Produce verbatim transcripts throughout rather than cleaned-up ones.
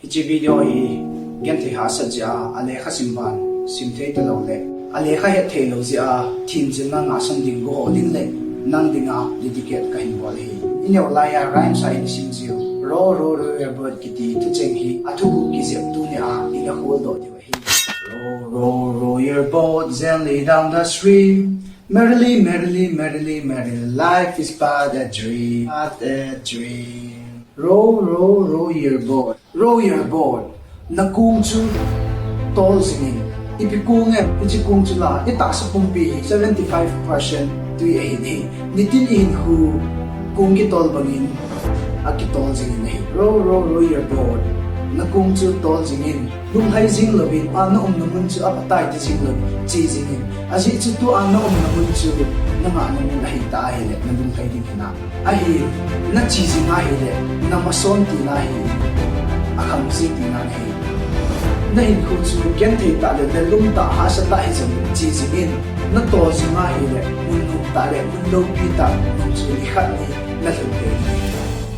Hiche video hi genthei hahsat jeh a, alekha sim ban sim thei talou le, alekha het thei lou jeh a, themjilna ngahsan ding, guhhou ding le nang dinga dedicate kahin bol ahi. Ineo laiya rhymes a ihin sim jiu, Row, row, row your boat kiti thucheng hi athuguh kijep tunia ihin holdoh diu ahi. Row, row, row your boat gently down the stream. Merrily, merrily, merrily, merrily, life is but a dream, but a dream. Row, row, row your boat. Row your boat. Nakong chu tol jingin. Ipi kong em, hiche kong chu la, itahsa pumpi hi seventy five percent tui ahin ahi. Nitin ihinkho kong kitol bangin akitol jingin ahi. Row, row, row your boat. Nakong chu tol jingin. Lunglhai jing louvin, a naumna mun chu aphatai ti jing louvin, che jingin. Ajeh chu tua naumna mun chu nangahna mun ahitah ahile, nalunglhai ding hinam? Ahin, nache jing ahile, namasot tina hi akhang jing tina ahi. Nahinkho chu genthei tah le, lelum tah, hahsa tah hijongle che jingin. Natol jing ahile, mun nom tah le mun loupi tah mun chu nikhat ni nalhun thei ding.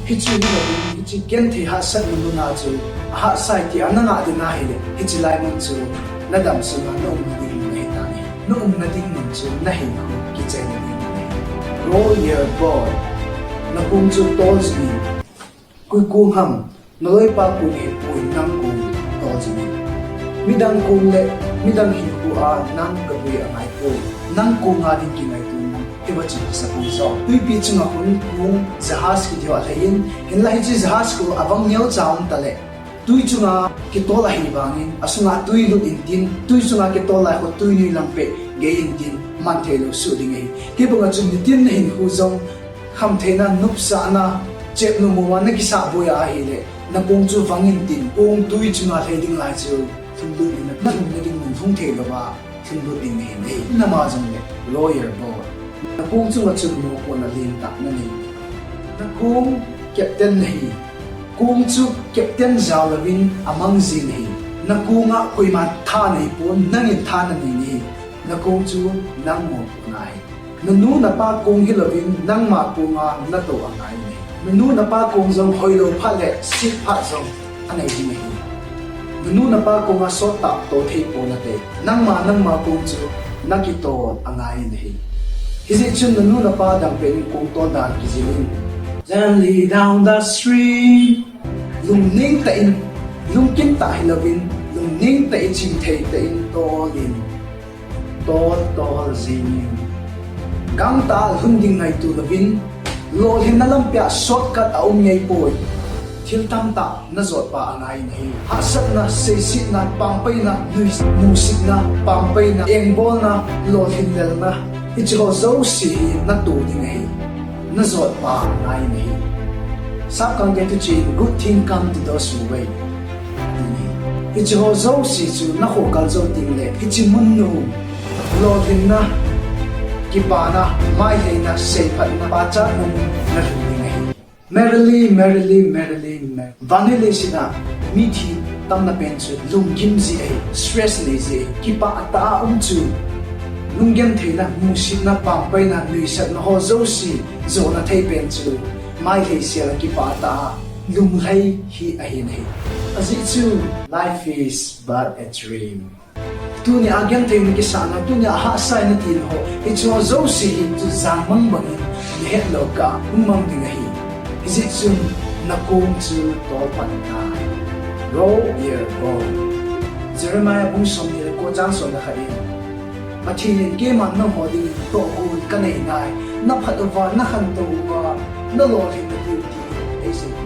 Hichu hilouvin, hiche genthei hahsatna muna chu ahahsai tia nangah ding ahile, hiche lai mun chu nadam sunga naumna ding mun ahitai. Naumna ding mun chu nahinkho kichaina ding mun ahi. Row your boat. Nakong chu tol jingin. Koi kong ham? Naloipa kong ahipoi, nang kong tol jingin. Midang kong le midang hinkho a nang gaboi angaipoi. Nang konga ding kingaito nang hiva chu kisapoi jo. Tuipi chunga khun kong jahaz kiti ho alhaiyin, hinla hiche jahaz khu avang neocha um tale, tui chunga kitol ahi vangin, asunga tui lut intin, tui chunga kitol lai khu tui nui lang peh gei intin, man theilou soh ding ahi. Hibanga chun nitin nahinkho jong khamtheina, nopsahna, chepnom moma nakisah boi ahile, nakong chu vang intin, kong tui chunga lhai ding lai chu lhunglut in, nalhunna ding mun lhung theilouva lhunglut ding nahi. Nama jongle row your boat. Nakong chunga chun mopohna lentah nanei. Nakong captain nahi. Kong chu captain jao louvin amang jin ahi. Nakonga koima tha neipon, nangin tha nanei nahi. Nakong chu nang mopohna ahi. Nanu napa kong hilouvin nangma konga natou angai ahi. Nanu napa kong jong hoilou phat le set phat jong anei ding ahi. Nanu napa konga sottah tou theipon nate. Nangma, nangma kong chu nakitol angai ahi. Hijeh chun nanu napa dang pehin kong tol dan kijil in. Gently down the stream. Lungning tah in, lungkim tah hilouvin, lungning tah in, chingthei tah in tol in. Tol, tol jingin. Gangtah a lhun ding ngaito louvin, lolhinna lampia shortcut aum ngeipoi. Thil tamtah najot pa angai ahi. Hahsatna, seisetna, pampeina, nui, musitna, pampeina, engbolna, lolhin lelna, hicheho jouse hi nato ding ahi. Najot pa angai ahi. Sapkang gei thuchih in, good thing come to those who wait. Hicheho jouse chu nakhoh kal jou tengle, hiche mun nu, lolhinna, kipana, mailheina, seiphatna, pachatna mun nalhung ding ahi. Merrily, merrily, merrily, merrily. Vannoi leiset a mithi tamna pen chu lungkim ji ahi, stress nei ji ahi, kipah tah a um chu. Lunggentheina, musitna, pampeina, nuisatna ho jouse jona thei pen chu mailhei sel a kipah tah a lunglhai hi ahi nahi. Ajeh chu, life is but a dream. Tunia genthei nakisahna, tunia hahsa natina ho, hicheho jouse hi chu jangmang bangin nahet lou kah a hung mang ding ahi. Hijeh chun nakong chu tolpan tai. Row your boat. Jeremiah bung somni le ko chang somle khat in, Pathen in keiman nangho dingin tohgon kanei nai, naphat uva, nakhantou uva, nalolhin nadiu ti eisei.